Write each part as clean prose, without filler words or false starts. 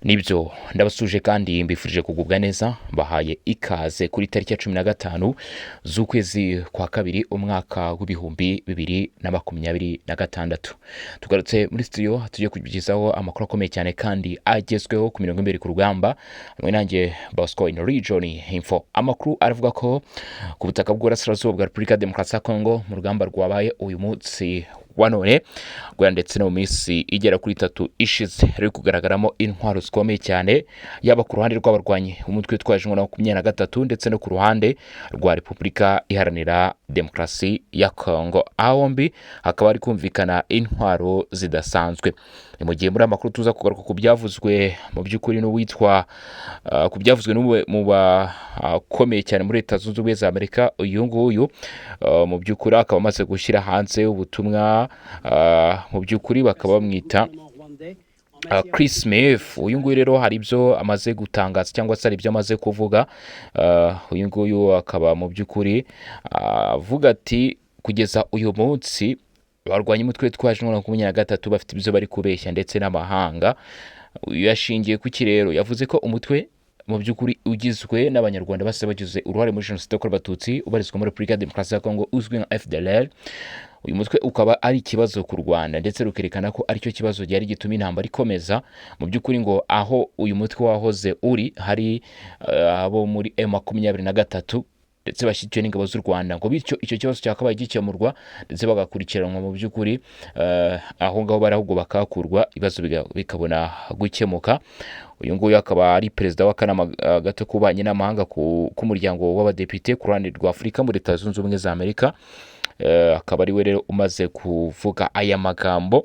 Nibyo, ndabasuje kandi mbifurije kugubwa neza. Bahaye ikaze kuri tariki ya 15 z'ukwezi kwa kabiri, umwaka w'2026. Tugarutse muri studio, tugiye kugezaho amakuru akomeye cyane kandi agezweho ku mirongo imbere ku rugamba, hamwe nanjye Bosco in Region Info. Amakuru aravuga ko ku butaka bw'Uburasirazuba bwa Repubulika ya Demokarasi ya Kongo, mu rugamba rwabaye uyu munsi wa none guhera ndetse no mu minsi igera kuri 3 ishize, ruri kugaragaramo intwaro zikomeye cyane, yaba ku ruhande rw'abarwanyi umutwe witwaje intwaro 23 ndetse no ku ruhande rwa Repubulika Iharanira Demokarasi ya Kongo. Aho hombi hakaba hari kumvikana intwaro zidasanzwe. Ni mu gihe muri aya makuru tuza kugaruka ku byavuzwe mu by'ukuri n'uwitwa ku byavuzwe n'umwe mu bakomeye cyane muri Leta Zunze Ubumwe za Amerika. Uyu nguyu mu by'ukuri akaba amaze gushyira hanze ubutumwa, mu by'ukuri bakaba bamwita Chris Smith. Uyu nguyu rero hari ibyo amaze gutangaza cyangwa se hari ibyo amaze kuvuga. Uyu nguyu akaba mu by'ukuri avuga ati kugeza uyu munsi barwanya umutwe witwaje intwaro 23 bafite ibyo bari kubeshya ndetse n'amahanga. Uyu yashingiye ku ki rero? Yavuze ko umutwe mu by'ukuri ugizwe n'Abanyarwanda bose bagize uruhare muri Jenoside yakorewe Abatutsi, ubarizwa muri Repubulika ya Demokarasi ya Kongo, uzwi nka FDLR. Uyu mutwe ukaba ari ikibazo ku Rwanda, ndetse rukerekana ko aricyo kibazo gihari gituma intambara ikomeza. Mu by'ukuri ngo aho uyu mutwe wahoze uri hari abo muri M23 ndetse bashyigikiwe n'ingabo z'u Rwanda, ngo bityo icyo kibazo cyakabaye gikemurwa ndetse bagakurikiranwa mu by'ukuri aho ngaho bari, ahubwo bakahakurwa, ibibazo bikabona gukemuka. Uyu nguyu akaba ari perezida w'akanama gato k'ububanyi n'amahanga k'umuryango w'abadepite ku ruhande rwa Afurika muri Leta Zunze Ubumwe za Amerika. Akaba ari we rero umaze kuvuga aya magambo,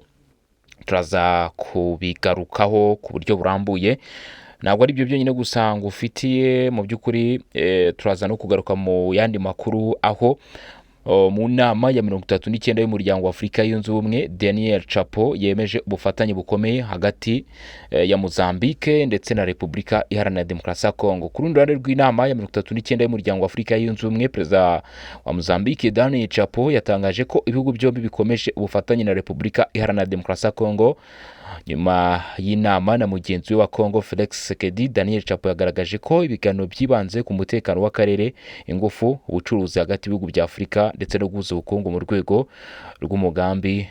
turaza kubigarukaho ku buryo burambuye. Ntabwo ari byo byonyine gusa ngo ufitiye mu by'ukuri, turaza no kugaruka mu yandi makuru, aho mu nama ya 39 y'Umuryango wa Afurika Yunze Ubumwe, Daniel Chapo yemeje ubufatanye bukomeye hagati ya Mozambique ndetse na Repubulika Iharanira Demokarasi ya Kongo. Ku rundi ruhande rw'inama ya 39 y'Umuryango wa Afurika Yunze Ubumwe, perezida wa Mozambique Daniel Chapo yatangaje ko ibihugu byombi bikomeje ubufatanye na Repubulika Iharanira Demokarasi ya Kongo. Nyuma y'inama na mugenzi we wa Congo Felix Tshisekedi, Daniel Chapo yagaragaje ko ibiganiro byibanze ku mutekano w'akarere, ingufu, ubucuruzi hagati y'ibihugu bya Afurika ndetse no guhuza ubukungu mu rwego rw'umugambi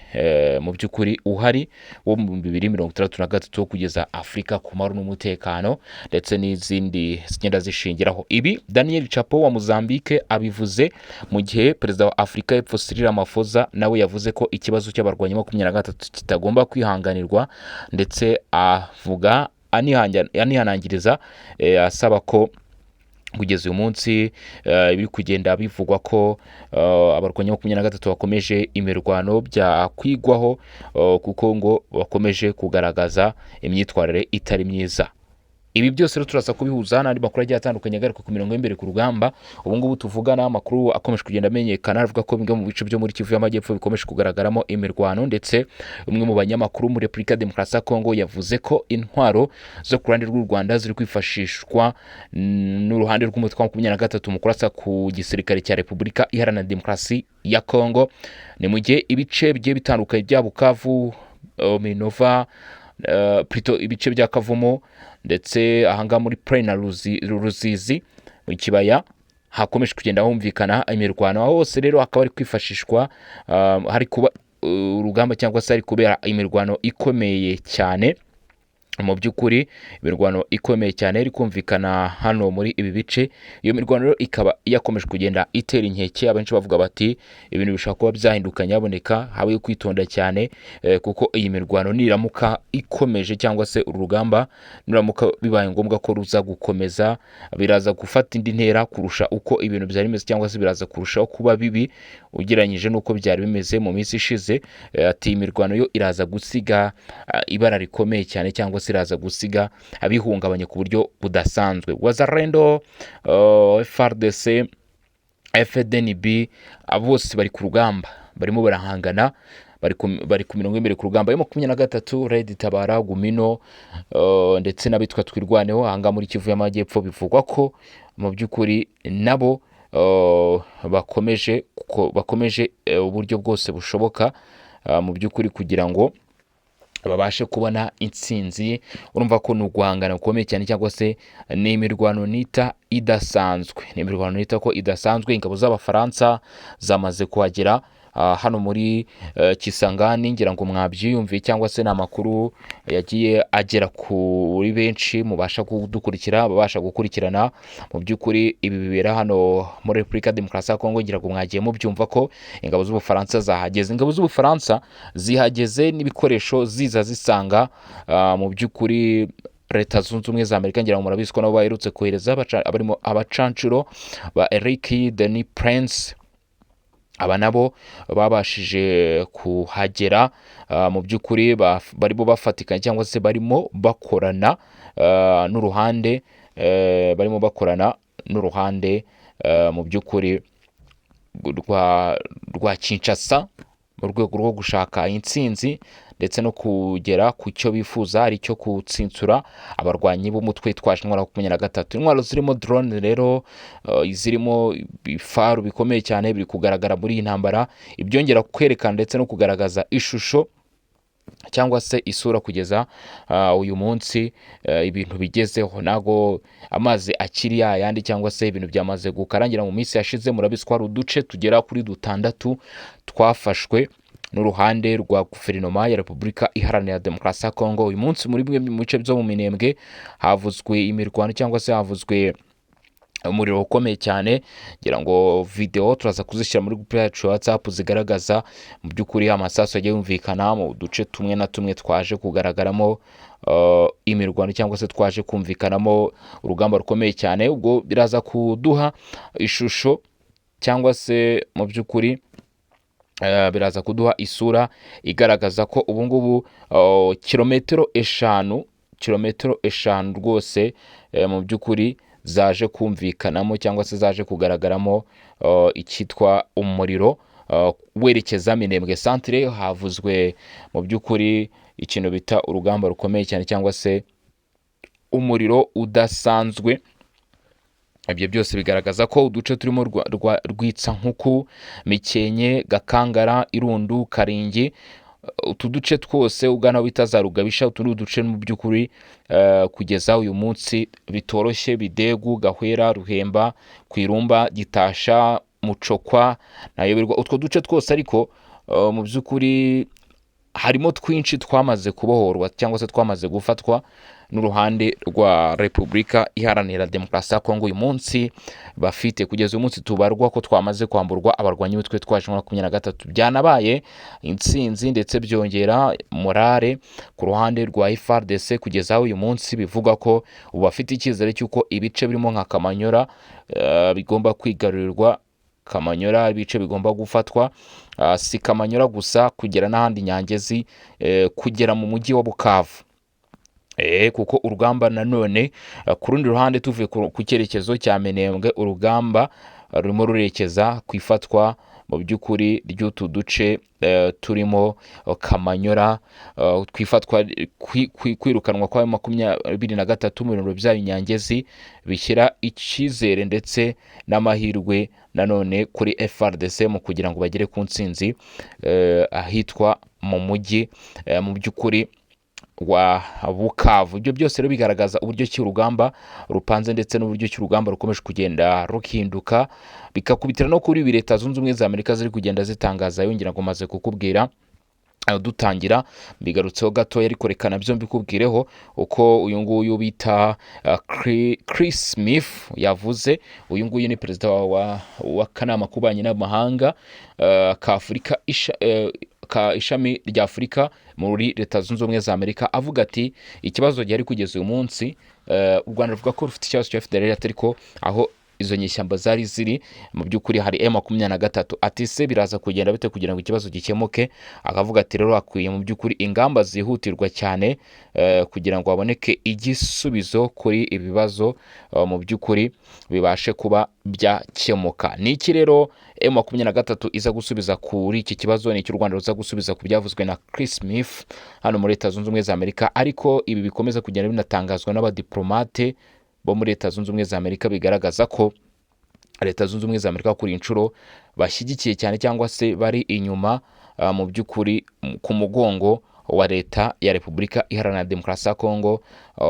mu by'ukuri uhari wo mu 2063 wo kugeza Afurika ku mahoro n'umutekano, ndetse n'izindi zigenda zishingiraho. Ibi Daniel Chapo wa Mozambique abivuze mu gihe perezida wa Afurika y'Epfo Cyril Ramaphosa nawe yavuze ko ikibazo cy'abarwanyi 23 kitagomba kwihanganirwa, ndetse avuga anihanangiriza asaba ko kugeza uyu munsi biri kugenda bivugwa ko abarwanyi 23 bakomeje imirwano byakwigwaho, kuko ngo bakomeje kugaragaza imyitwarire itari myiza. Ibi byose rero turaza kubihuza n'andi makuru agiye atandukanye agaruka ku mirongo y'imbere ku rugamba. Ubu ngubu tuvugana, amakuru akomeje kugenda amenyekana avuga ko bimwe mu bice byo muri Kivu y'Amajyepfo bikomeje kugaragaramo imirwano, ndetse umwe mu banyamakuru muri Repubulika ya Demokarasi ya Kongo yavuze ko intwaro zo ku ruhande rw'u Rwanda ziri kwifashishwa n'uruhande rw'umutwe wa 23 mu kurasa ku gisirikare cya Repubulika Iharanira Demokarasi ya Kongo. Ni mu gihe ibice bigiye bitandukanye bya Bukavu, Minova, plutôt ibice bya Kavumu, ndetse ahangaha muri Plaine na Ruzizi mu kibaya, hakomeje kugenda humvikana imirwano. Aho hose rero hakaba hari kwifashishwa, hari kuba urugamba cyangwa se hari kubera imirwano ikomeye cyane. Mu by'ukuri imirwano ikomeye cyane iri kumvikana hano muri ibi bice. Iyo mirwano rero ikaba yakomeje kugenda itera inkeke abenshi, bavuga bati ibintu bishobora kuba byahinduka, nyaboneka habeho kwitonda cyane, kuko iyi mirwano niramuka ikomeje cyangwa se uru rugamba niramuka bibaye ngombwa ko ruza gukomeza, biraza gufata indi ntera kurusha uko ibintu byari bimeze, cyangwa se biraza kurushaho kuba bibi ugereranyije n'uko byari bimeze mu minsi ishize. Ati imirwano yo iraza gusiga ibara rikomeye cyane, cyangwa se iraza gusiga abihungabanye ku buryo budasanzwe. Wazalendo, FARDC, FDNB, abo bose bari ku rugamba, barimo barahangana, bari ku mirongo y'imbere ku rugamba. Yo 23, Red Tabara, Gumino, ndetse n'abitwa Twirwaneho ahangaha muri Kivu y'Amajyepfo, bivugwa ko mu by'ukuri nabo bakomeje uburyo bwose bushoboka mu by'ukuri kugira ngo Babashe kubona intsinzi. Urumva ko ni uguhangana gukomeye cyane, cyangwa se ni imirwano nita idasanzwe, ni imirwano nita ko idasanzwe. Ingabo z'Abafaransa zamaze kuhagera hano muri Kisangani. Ngira ngo mwabyiyumviye, cyangwa se ni amakuru yagiye agera kuri benshi mubasha kudukurikira, babasha gukurikirana mu by'ukuri ibi bibera hano muri Repubulika ya Demokarasi ya Kongo. Ngira ngo mwagiye mubyumva ko ingabo z'Ubufaransa zahageze. Ingabo z'Ubufaransa zihageze n'ibikoresho, ziza zisanga mu by'ukuri Leta Zunze Ubumwe za Amerika. Ngira ngo murabizi ko nabo baherutse kohereza abarimo abacancuro ba Eric Denis Prince. Aba nabo babashije kuhagera mu by'ukuri barimo bafatikanya, cyangwa se barimo bakorana n'uruhande barimo bakorana n'uruhande mu by'ukuri rwa Kinshasa, mu rwego rwo gushaka intsinzi ndetse no kugera ku cyo bifuza, ari cyo gutsinsura abarwanyi b'umutwe witwaje intwaro 23. Intwaro zirimo drone rero, zirimo ibifaru bikomeye cyane, biri kugaragara muri iyi ntambara, ibyongera kwerekana ndetse no kugaragaza ishusho cyangwa se isura kugeza uyu munsi ibintu bigezeho. Ntabwo amazi akiri yayandi, cyangwa se ibintu byamaze gukarangira. Mu minsi yashize murabizi ko hari uduce tugera kuri dutandatu twafashwe n'uruhande rwa Guverinoma ya Repubulika Iharanira Demokarasi ya Kongo. Uyu munsi muri bimwe mu bice byo mu Minembwe havuzwe imirwano, cyangwa se havuzwe umuriro ukomeye cyane. Ngira ngo video turaza kuzishyira muri groupe yacu ya WhatsApp, zigaragaza mu by'ukuri amasasu yagiye yumvikana mu duce tumwe na tumwe twaje kugaragaramo imirwano, cyangwa se twaje kumvikanamo urugamba rukomeye cyane. Ubwo biraza kuduha ishusho, cyangwa se mu by'ukuri biraza kuduha isura igaragaza ko ubu ngubu kilometero 5, kilometero 5 rwose mu by'ukuri zaje kumvikanamo, cyangwa se zaje kugaragaramo icyitwa umuriro werekeza Minembwe centre. Havuzwe mu by'ukuri ikintu bita urugamba rukomeye cyane, cyangwa se umuriro udasanzwe. Ibyo byose bigaragaza ko uduce turimo Rwitsankuku, Mikenke, Gakangara, Irundu, Karingi, utu duce twose ugana aho bita za Rugabisha, utu ni uduce mu by'ukuri kugeza uyu munsi bitoroshye. Bidegu, Gahwera, Ruhemba, Kwirumba, Gitasha, Mucokwa, Nayoberwa, utwo duce twose. Ariko mu by'ukuri harimo twinshi twamaze kubohorwa, cyangwa se twamaze gufatwa n'uruhande rwa Repubulika Iharanira Demokarasi ya Kongo. Uyu munsi bafite, kugeza uyu munsi tubarwa ko twamaze kwamburwa abarwanyi b'umutwe twaje muri 23. Byanabaye intsinzi ndetse byongera morale ku ruhande rwa FARDC, kugeza aho uyu munsi bivugwa ko ubu bafite icyizere cy'uko ibice birimo nka Kamanyora bigomba kwigarurirwa. Kamanyora, ibice bigomba gufatwa. Si Kamanyora gusa, kugera n'ahandi Nyangezi, kugera mu mujyi wa Bukavu. Kuko urugamba nanone ku rundi ruhande, tuvuye ku cyerekezo cya Minembwe, urugamba rurimo rurerekeza ku ifatwa mu by'ukuri ry'utu duce turimo Kamanyora, twifatwa kwirukanwa kwa 23 mu birindiro byayo Nyangezi, bishyira icyizere ndetse n'amahirwe nanone kuri FARDC mu kugira ngo bagere ku ntsinzi ahitwa mu mujyi mu by'ukuri wa Bukavu. Ibyo byose rero bigaragaza uburyo ki urugamba rupanze ndetse n'uburyo ki urugamba rukomeje kugenda ruhinduka, bikakubitira no kuri ibi Leta Zunze Ubumwe za Amerika ziri kugenda zitangaza. Yongera ngo maze kukubwira dutangira, mbigarutseho gatoya, ariko reka nabyo mbikubwireho uko uyu nguyu bita Chris Smith yavuze. Uyu nguyu ni perezida w'akanama k'ububanyi n'amahanga ka Afurika, ka ishami rya Afurika muri Leta Zunze Ubumwe za Amerika, avuga ati ikibazo gihari kugeza uyu munsi, u Rwanda ruvuga ko rufite ikibazo cya FDLR, ariko aho izo nyeshyamba zari ziri mu by'ukuri hari M23. Ati se biraza kugenda bite kugira ngo ikibazo gikemuke? Akavuga ati rero hakwiye mu by'ukuri ingamba zihutirwa cyane kugira ngo haboneke igisubizo kuri ibi bibazo, mu by'ukuri bibashe kuba byakemuka. Ni iki rero M23 iza gusubiza kuri iki kibazo? Ni iki u Rwanda ruza gusubiza ku byavuzwe na Chris Smith hano muri Leta Zunze Ubumwe za Amerika? Ariko ibi bikomeza kugenda binatangazwa n'abadiplomate bo muri Leta Zunze Ubumwe za Amerika, bigaragaza ko Leta Zunze Ubumwe za Amerika kuri iyi nshuro bashyigikiye cyane, cyangwa se bari inyuma mu by'ukuri ku mugongo wa Leta ya Repubulika Iharanira Demokarasi ya Kongo,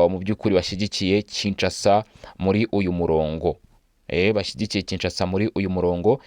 mu by'ukuri bashyigikiye Kinshasa muri uyu murongo. Bashyigikiye Kinshasa muri uyu murongo.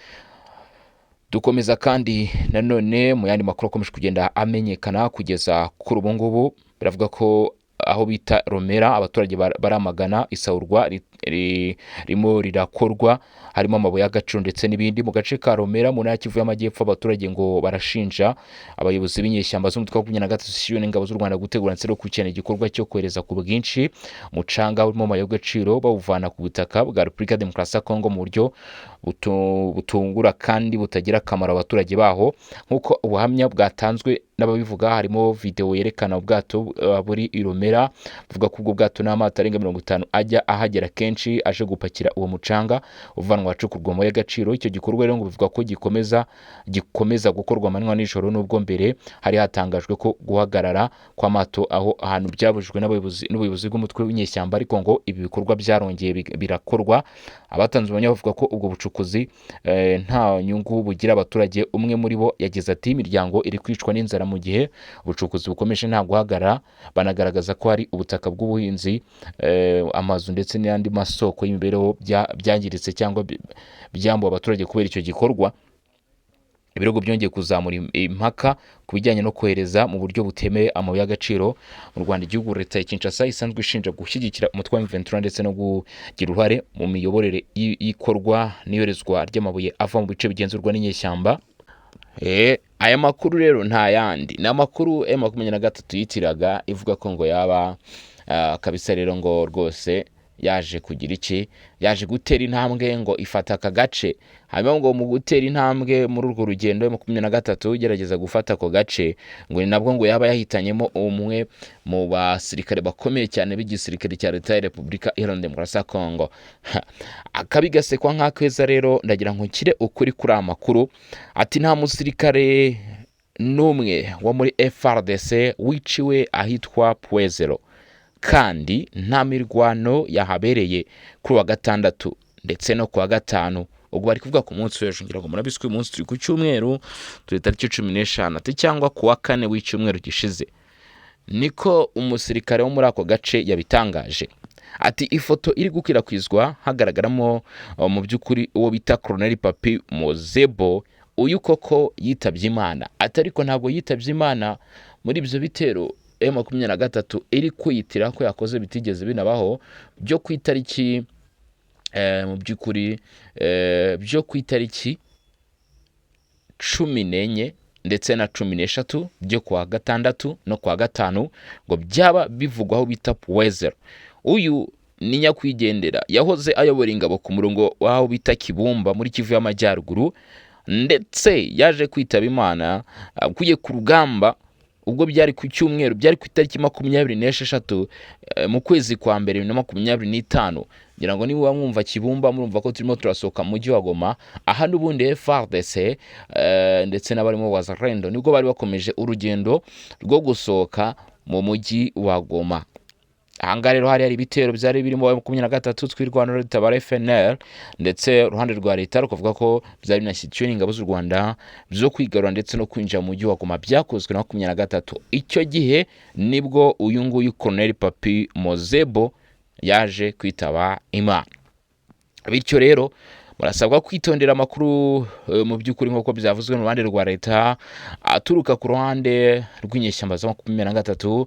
Dukomeza kandi nanone mu yandi makuru akomeje kugenda amenyekana kugeza kuri ubu ngubu, biravuga ko aho bita Romera abaturage baramagana isahurwa ririmo rirakorwa, harimo amabuye y'agaciro ndetse n'ibindi. Mu gace ka Romera mu ntara ya Kivu y'Amajyepfo, abaturage ngo barashinja abayobozi b'inyeshyamba z'umutwe wa 23 zishyuwe n'ingabo z'u Rwanda gutegura ndetse no gukurikirana igikorwa cyo kohereza ku bwinshi umucanga urimo amabuye y'agaciro bawuvana ku butaka bwa Repubulika ya Demokarasi ya Kongo mu buryo butungura kandi butagira akamaro abaturage baho, nk'uko ubuhamya bwatanzwe n'ababivuga. Harimo videwo yerekana ubwato buri i Romera, buvuga ko ubwo bwato n'amato arenga 50 ajya ahagera kenshi aje gupakira uwo mucanga uvanwa ahacukurwa amabuye y'agaciro. Icyo gikorwa rero ngo bivuga ko gikomeza gukorwa amanywa n'ijoro, nubwo mbere hari hatangajwe ko guhagarara kw'amato aho ahantu byabujijwe n'ubuyobozi bw'umutwe w'inyeshyamba, ariko ngo ibi bikorwa byarongeye birakorwa. Abatanze ubuhamya bavuga ko ubwo bucukuzi nta nyungu bugira abaturage. Umwe muri bo yagize ati: "Imiryango iri kwicwa n'inzara mu gihe ubucukuzi bukomeje nta guhagarara." Banagaragaza ko hari ubutaka bw'ubuhinzi, amazu ndetse n'andi masoko y'imibereho byangiritse cyangwa byambuwe abaturage kubera icyo gikorwa. Ibirego byongeye kuzamura impaka ku bijyanye no kohereza mu buryo butemewe amabuye y'agaciro mu Rwanda, igihugu leta ya Kinshasa isanzwe ishinja gushyigikira umutwe wa M23 ndetse no kugira uruhare mu miyoborere y'ikorwa n'iyoherezwa ry'amabuye ava mu bice bigenzurwa n'inyeshyamba. Aya makuru rero nta yandi, ni amakuru M23 yitiraga ivuga ko ngo yaba kabisa rero ngo rwose yaje kugira iki, yaje gutera intambwe ngo ifata aka gace. Hanyuma ngo mu gutera intambwe muri urwo rugendo M23 igerageza gufata ako gace, ngo ni nabwo ngo yaba yahitanyemo umwe mu basirikare bakomeye cyane b'igisirikare cya Leta ya Repubulika Iharanira Demokarasi ya Kongo. Akabi gasekwa nk'akeza. Rero ndagira ngo nshyire ukuri kuri aya makuru, ati nta musirikare n'umwe wo muri FARDC wiciwe ahitwa Pwezero, kandi nta mirwano yahabereye kuri wa gatandatu ndetse no ku wa gatanu. Ubwo bari kuvuga ku munsi w'ejo, ngira ngo murabizi ko uyu munsi turi ku cyumweru, turi tariki 15, ati cyangwa ku wa kane w'icyumweru gishize, niko umusirikare wo muri ako gace yabitangaje. Ati ifoto iri gukwirakwizwa hagaragaramo mu by'ukuri uwo bita Colonel Papi Mozebo, uyu koko yitabye Imana, ati ariko ntabwo yitabye Imana muri ibyo bitero M23 iri kwiyitira ko yakoze bitigeze binabaho, byo ku itariki mu by'ukuri byo ku itariki 14 ndetse na 13 byo kuwa gatandatu no kuwa gatanu, ngo byaba bivugwaho bita Puwezer. Uyu ni nyakwigendera yahoze ayobora ingabo ku murongo w'aho bita Kibumba muri Kivu y'Amajyaruguru, ndetse yaje kwitaba Imana aguye ku rugamba ubwo byari ku cyumweru, byari ku itariki 26 mu kwezi kwa mbere 2025. Ngira ngo niba mwumva Kibumba, murumva ko turimo turasohoka mu mujyi wa Goma. Aha n'ubundi FARDC ndetse n'abarimo Wazalendo nibwo bari bakomeje urugendo rwo gusohoka mu mujyi wa Goma. Ahangaha rero hari ibitero byari birimo 23 twirwana rutabara FNL, ndetse uruhande rwa leta rukavuga ko byari binashyigikiwe n'ingabo z'u Rwanda, byo kwigarura ndetse no kwinjira mu mujyi wa Goma byakozwe na 23. Icyo gihe nibwo uyu nguyu Colonel Papi Mozebo yaje kwitaba Imana. Bityo rero murasabwa kwitondera amakuru mu by'ukuri nk'uko byavuzwe mu ruhande rwa leta aturuka ku ruhande rw'inyeshyamba za 23,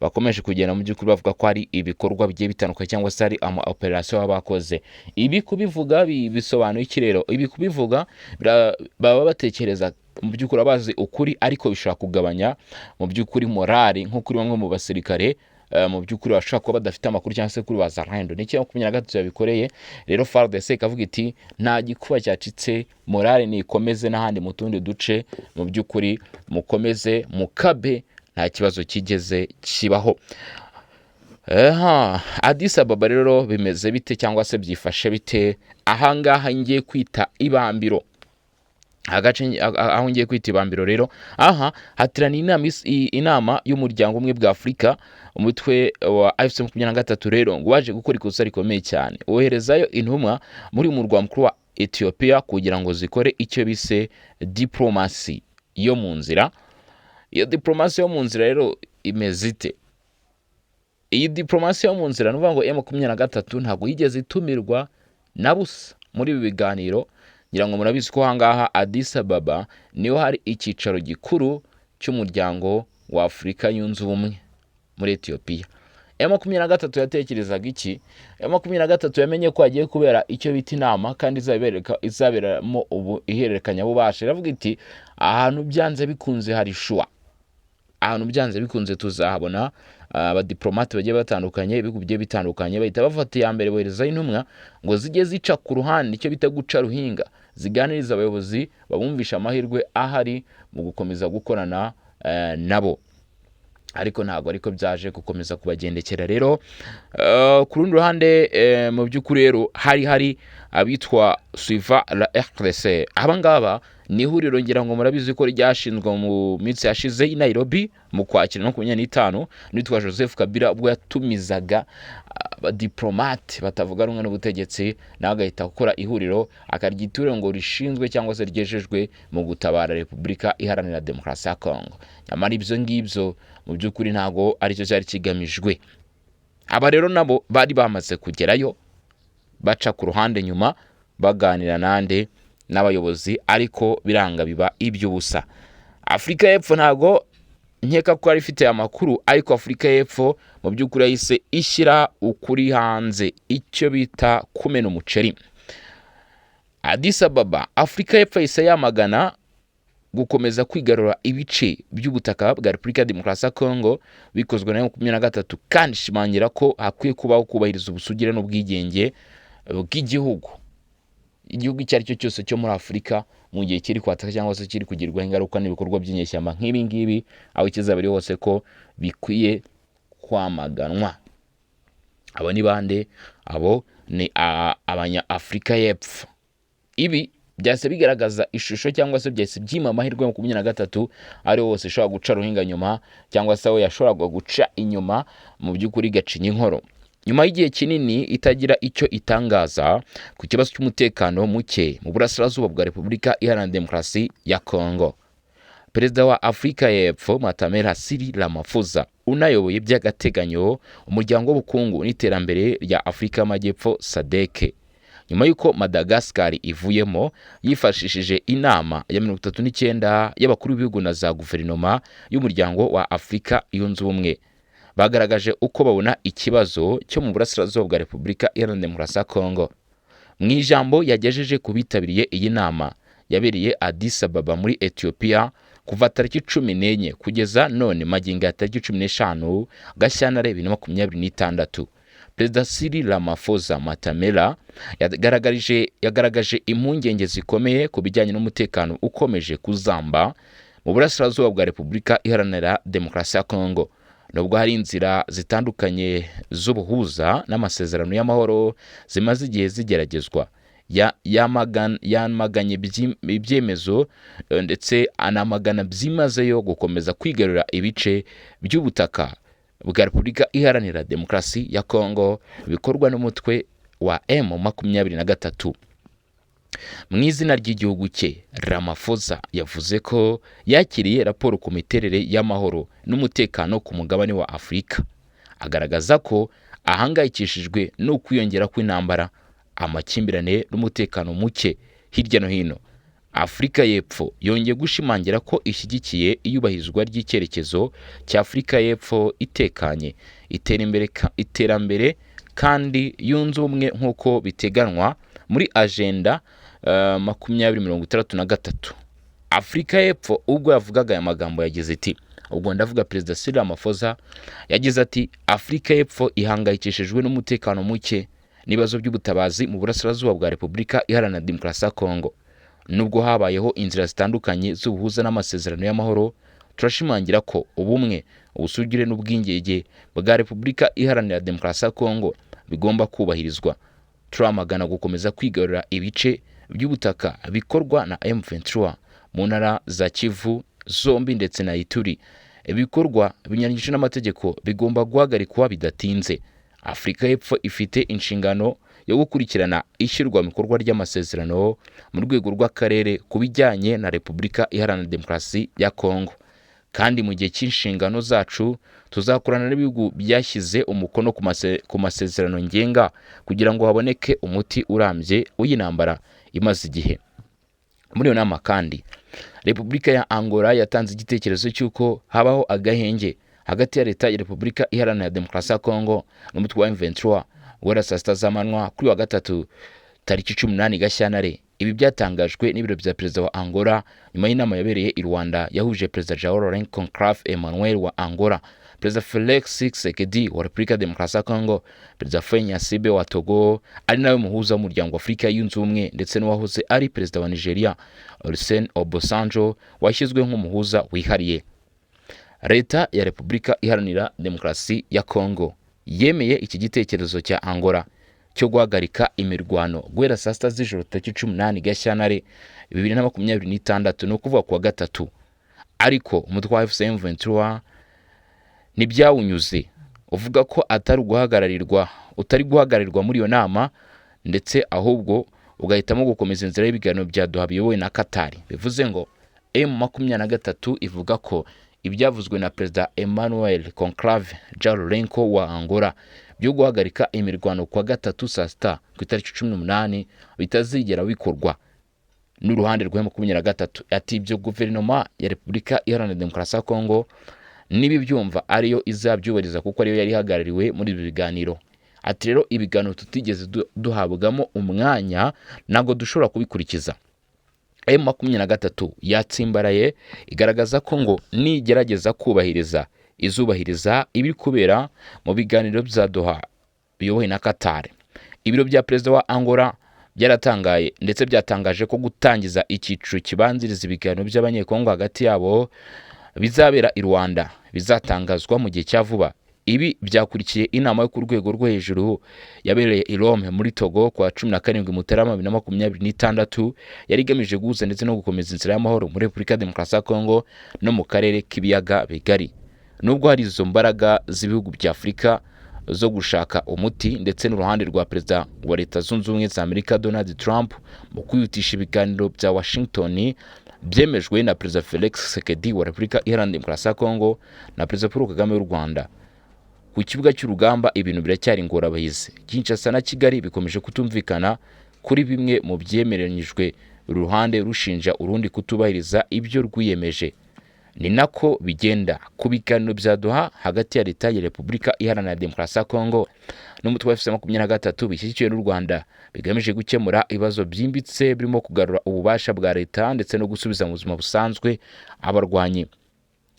bakomeje kugenda mu by'ukuri bavuga ko hari ibikorwa bigiye bitandukanye cyangwa se hari ama operasiyo baba bakoze. Ibi kubivuga bisobanuye iki rero? Ibi kubivuga baba batekereza mu by'ukuri bazi ukuri, ariko bishobora kugabanya mu by'ukuri morali nko kuri bamwe mu basirikare mu by'ukuri bashobora kuba badafite amakuru cyangwa se kuri Wazalendo. Ni 23 yabikoreye rero, FARDC ikavuga iti nta gikuba cyacitse, morale nikomeze n'ahandi mu tundi duce, mu by'ukuri mukomeze mukabe, nta kibazo kigeze kibaho. Aha Addis Ababa rero bimeze bite cyangwa se byifashe bite? Ahangaha ngiye kwita Ibambiro, agace aho ngiye kwita Ibambiro rero, aha hateraniye inama y'umuryango umwe bwa Afurika. Umutwe wa AFC 23 rero ngo waje gukora ikosa rikomeye cyane, woherezayo intumwa muri murwa mukuru wa Ethiopia kugira ngo zikore icyo bise diplomasi yo mu nzira. Iyo diplomasi yo mu nzira rero imeze ite? Iyi diplomasi yo mu nzira ni ukuvuga ngo M23 ntabwo yigeze itumirwa na busa muri ibi biganiro. Ngira ngo murabizi ko ahangaha Addis Ababa niho hari icyicaro gikuru cy'Umuryango wa Afurika Yunze Ubumwe muri Etiyopiya. M23 yatekerezaga iki? M23 yamenye ko hagiye kubera icyo bita inama kandi izaberamo ubu ihererekanyabubasha. Iravuga iti: "Ahantu byanze bikunze hari shuwa, ahantu byanze bikunze tuzahabona abadiplomate bagiye batandukanye, ibihugu bigiye bitandukanye." Bahita bafata iya mbere, boherezaho intumwa ngo zijye zica ku ruhande, icyo bita guca ruhinga, ziganiriza abayobozi, babumvisha amahirwe ahari mu gukomeza gukorana nabo. Ariko ntabwo ariko byaje gukomeza kubagendekera. Rero ku rundi ruhande, mu by'ukuri rero hari abitwa Suivez la RDC. Aba ngaba ni ihuriro, ngira ngo murabizi ko ryashinzwe mu minsi yashize i Nairobi mu Kwakira 25 n'uwitwa Joseph Kabila, ubwo yatumizaga abadiplomate batavuga rumwe n'ubutegetsi, nawe agahita akora ihuriro, akaryita ihuriro ngo rishinzwe cyangwa se ryejejwe mu gutabara Repubulika Iharanira Demokarasi ya Kongo. Nyamara ibyo ngibyo mu by'ukuri ntabwo aricyo cyari kigamijwe. Aba rero nabo bari bamaze kugerayo, baca ku ruhande nyuma baganira nande? N'abayobozi, ariko biranga biba iby'ubusa. Afurika y'Epfo ntabwo nkeka ko yari ifite amakuru, ariko Afurika y'Epfo mu by'ukuri yahise ishyira ukuri hanze, icyo bita kumena umuceri. Addis Ababa, Afurika y'Epfo yahise yamagana gukomeza kwigarura ibice by'ubutaka bwa Repubulika ya Demokarasi ya Kongo bikozwe na 23, kandi ishimangira ko hakwiye kubaho kubahiriza ubusugire n'ubwigenge bw'igihugu, igihugu icyo ari cyo cyose cyo muri Afurika, mu gihe kiri kwataka cyangwa se kiri kugirwaho ingaruka n'ibikorwa by'inyeshyamba nk'ibi ngibi, aho kizaba ari hose, ko bikwiye kwamaganwa. Abo ni bande? Abo ni abanya Afurika y'Epfo. Ibi byahise bigaragaza ishusho cyangwa se byahise byima amahirwe 23 ariho hose ishobora guca ruhinga nyuma, cyangwa se aho yashoboraga guca inyuma, mu by'ukuri igacinya inkoro. Nyuma y'igihe kinini itagira icyo itangaza ku kibazo cy'umutekano muke mu burasirazuba bwa Repubulika Iharanira Demokarasi ya Kongo, Perezida wa Afurika y'Epfo Matamela Cyril Ramaphosa, unayoboye by'agateganyo Umuryango w'Ubukungu n'Iterambere rya Afurika y'Amajyepfo SADC, nyuma y'uko Madagascar ivuyemo, yifashishije inama ya 39 y'abakuru b'ibihugu na za guverinoma y'Umuryango wa Afurika Yunze Ubumwe, bagaragaje uko babona ikibazo cyo mu burasirazuba bwa Repubulika Iharanira Demokarasi ya Kongo. Mu ijambo yagejeje ku bitabiriye iyi nama yabereye Addis Ababa muri Ethiopia kuva tariki 14 kugeza none magingo ya tariki 15 Gashyantare 2026, Perezida Cyril Ramaphosa Matamela yagaragaje impungenge zikomeye ku bijyanye n'umutekano ukomeje kuzamba mu burasirazuba bwa Repubulika Iharanira Demokarasi ya Kongo. Nubwo hari inzira zitandukanye z'ubuhuza n'amasezerano y'amahoro zimaze igihe zigeragezwa, yamaganye ibyemezo ndetse anamagana byimazeyo gukomeza kwigarurira ibice by'ubutaka bwa Repubulika Iharanira Demokarasi ya Kongo bikorwa n'umutwe wa M23. Mu izina ry'igihugu cye, Ramaphosa yavuze ko yakiriye raporo ku miterere y'amahoro n'umutekano ku mugabane wa Afurika, agaragaza ko ahangayikishijwe no kwiyongera kw'intambara, amakimbirane n'umutekano muke hirya no hino. Afurika y'Epfo yongeye gushimangira ko ishyigikiye iyubahirizwa ry'icyerekezo cya Afurika y'Epfo itekanye, iterambere kandi yunze ubumwe, nk'uko biteganywa muri Agenda 2063. Afurika y'Epfo ubwo yavugaga aya magambo yagize iti, ubwo ndavuga Perezida Cyril Ramaphosa, yagize ati: "Afurika y'Epfo ihangayikishijwe n'umutekano muke n'ibibazo by'ubutabazi mu burasirazuba bwa Repubulika Iharanira Demokarasi ya Kongo. Nubwo habayeho inzira zitandukanye z'ubuhuza n'amasezerano y'amahoro, turashimangira ko ubumwe, ubusugire n'ubwigenge bwa Repubulika Iharanira Demokarasi ya Kongo bigomba kubahirizwa. Turamagana gukomeza kwigarurira ibice by'ubutaka bikorwa na M23 mu ntara za Kivu zombi ndetse na Ituri. Ibikorwa binyuranyije n'amategeko bigomba guhagarikwa bidatinze. Afurika y'Epfo ifite inshingano yo gukurikirana ishyirwa mu bikorwa ry'amasezerano mu rwego rw'akarere ku bijyanye na Repubulika Iharanira Demokarasi ya Kongo, Kandi mu gihe cy'inshingano zacu tuzakorana n'ibihugu byashyize umukono ku masezerano ngenga kugira ngo haboneke umuti urambye w'iyi ntambara imaze igihe. Muri iyo nama kandi, Repubulika ya Angola yatanze igitekerezo cy'uko habaho agahenge hagati ya Leta ya Repubulika Iharanira Demokarasi ya Kongo n'umutwe wa M23 guhera saa 6 z'amanywa kuri wa gatatu tariki 18 Gashyantare. Ibi byatangajwe n'ibiro bya perezida wa Angola nyuma y'inama yabereye i Rwanda yahuje Perezida João Lourenço Conclave Emmanuel wa Angola, Perezida Felix Tshisekedi wa Repubulika ya Demokarasi ya Kongo, Perezida Faure Gnassingbé wa Togo ari nawe muhuza w'Umuryango wa Afurika Yunze Ubumwe, ndetse n'uwahoze ari perezida wa Nigeria Olusegun Obasanjo washyizwe nk'umuhuza wihariye. Leta ya Repubulika Iharanira Demokarasi ya Kongo yemeye iki gitekerezo cya Angola cyo guhagarika imirwano guhera saa 6 z'ijoro tariki 18 Gashyantare 2026, ni ukuvuga kuwa gatatu. Ariko umutwe wa AFC M23 ntibyawunyuze, uvuga ko atari guhagararirwa utari guhagararirwa muri iyo nama, ndetse ahubwo ugahitamo gukomeza inzira y'ibiganiro bya Doha biyobowe na Qatar. Bivuze ngo M23 ivuga ko ibyavuzwe na Perezida Emmanuel Conclave João Lourenço wa Angola byo guhagarika imirwano kuwa gatatu saa 6 ku itariki 18 bitazigera bikorwa n'uruhande rwa 23. Ati ibyo guverinoma ya Repubulika Iharanira Demokarasi ya Kongo nibibyumva ariyo izabyubahiriza kuko ariyo yari ihagarariwe muri ibi biganiro. Ati rero ibiganiro tutigeze duhabwamo umwanya ntabwo dushobora kubikurikiza. M23 yatsimbaraye, igaragaza ko ngo nigerageza kubahiriza izubahiriza ibiri kubera mu biganiro bya Doha biyobowe na Qatar. Ibiro bya perezida wa Angola byaratangaye ndetse byatangaje ko gutangiza icyiciro kibanziriza ibiganiro by'Abanyekongo hagati yabo bizabera i Rwanda bizatangazwa mu gihe cya vuba. Ibi byakurikiye inama yo ku rwego rwo hejuru yabereye i Lomé muri Togo kuwa 17 Mutarama 2026, yari igamije guhuza ndetse no gukomeza inzira y'amahoro muri Repubulika ya Demokarasi ya Kongo no mu karere k'Ibiyaga Bigari. Nubwo hari izo mbaraga z'ibihugu bya Afurika zo gushaka umuti ndetse n'uruhande rwa Perezida wa Leta Zunze Ubumwe za Amerika Donald Trump mu kwihutisha ibiganiro bya Washington byemejwe na Perezida Felix Tshisekedi wa Repubulika Iharanira Demokarasi ya Kongo na Perezida Paul Kagame w'u Rwanda, ku kibuga cy'urugamba ibintu biracyari ingorabahizi. Kinshasa na Kigali bikomeje kutumvikana kuri bimwe mu byemeranyijwe, buri ruhande rushinja urundi kutubahiriza ibyo rwiyemeje. Ni nako bigenda ku biganiro bya Doha hagati ya Leta ya Repubulika Iharanira Demokarasi ya Kongo n'umutwe wa AFC 23 bishyigikiwe n'u Rwanda, bigamije gukemura ibibazo byimbitse birimo kugarura ububasha bwa leta ndetse no gusubiza mu buzima busanzwe abarwanyi.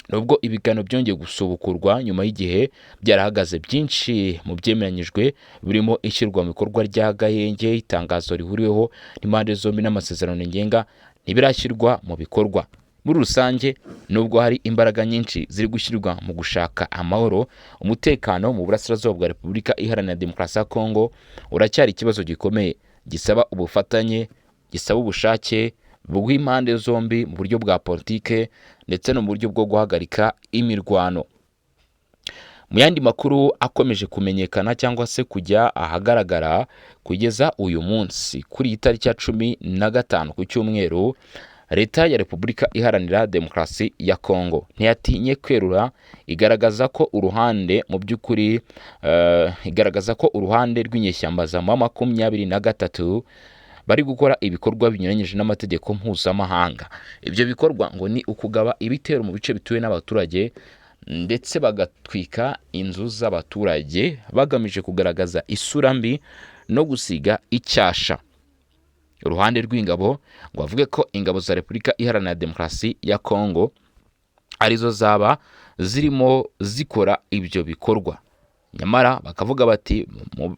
Nubwo ibiganiro byongeye gusubukurwa nyuma y'igihe byarahagaze, byinshi mu byemeranyijwe birimo ishyirwa mu bikorwa rya gahenge, itangazo rihuriweho n'impande zombi n'amasezerano ngenga ntibirashyirwa mu bikorwa. Muri rusange, nubwo hari imbaraga nyinshi ziri gushyirwa mu gushaka amahoro, umutekano mu burasirazuba bwa Repubulika Iharanira Demokarasi ya Kongo uracyari ikibazo gikomeye gisaba ubufatanye, gisaba ubushake bw'impande zombi mu buryo bwa politike ndetse no mu buryo bwo guhagarika imirwano. Mu yandi makuru akomeje kumenyekana cyangwa se kujya ahagaragara kugeza uyu munsi kuri iyi tariki ya 15 ku cyumweru, Leta ya Repubulika Iharanira Demokarasi ya Kongo ntiyatinye kwerura, igaragaza ko uruhande mu by'ukuri igaragaza ko uruhande rw'inyeshyamba za 23 bari gukora ibikorwa binyuranyije n'amategeko mpuzamahanga. Ibyo bikorwa ngo ni ukugaba ibitero mu bice bituwe n'abaturage ndetse bagatwika inzu z'abaturage bagamije kugaragaza isura mbi no gusiga icyasha uruhande rw'ingabo, ngo bavuge ko ingabo za Repubulika Iharanira Demokarasi ya Kongo arizo zaba zirimo zikora ibyo bikorwa. Nyamara bakavuga bati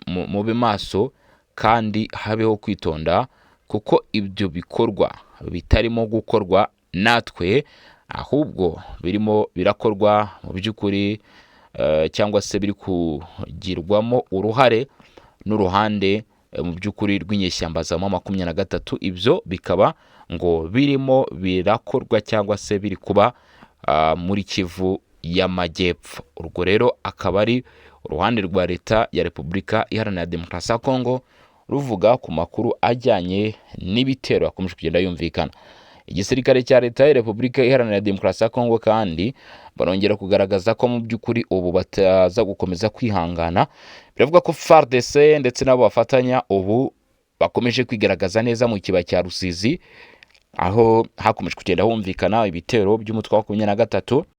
mube maso kandi habeho kwitonda, kuko ibyo bikorwa bitarimo gukorwa natwe, ahubwo birimo birakorwa mu by'ukuri cyangwa se biri kugirwamo uruhare n'uruhande mu by'ukuri rw'inyeshyamba za 23. Ibyo bikaba ngo birimo birakorwa cyangwa se biri kuba muri Kivu y'Amajyepfo. Urwo rero akaba ari uruhande rwa Leta ya Repubulika Iharanira Demokarasi ya Kongo ruvuga ku makuru ajyanye n'ibitero akomeje kugenda yumvikana. Igisirikare cya Leta ya Repubulika Iharanira Demokarasi ya Kongo kandi barongera kugaragaza ko mu by'ukuri ubu bataza gukomeza kwihangana. Biravuga ko FARDC ndetse n'abo bafatanya ubu bakomeje kwigaragaza neza mu kibaya cya Rusizi, aho hakomeje kugenda humvikana ibitero by'umutwe wa 23.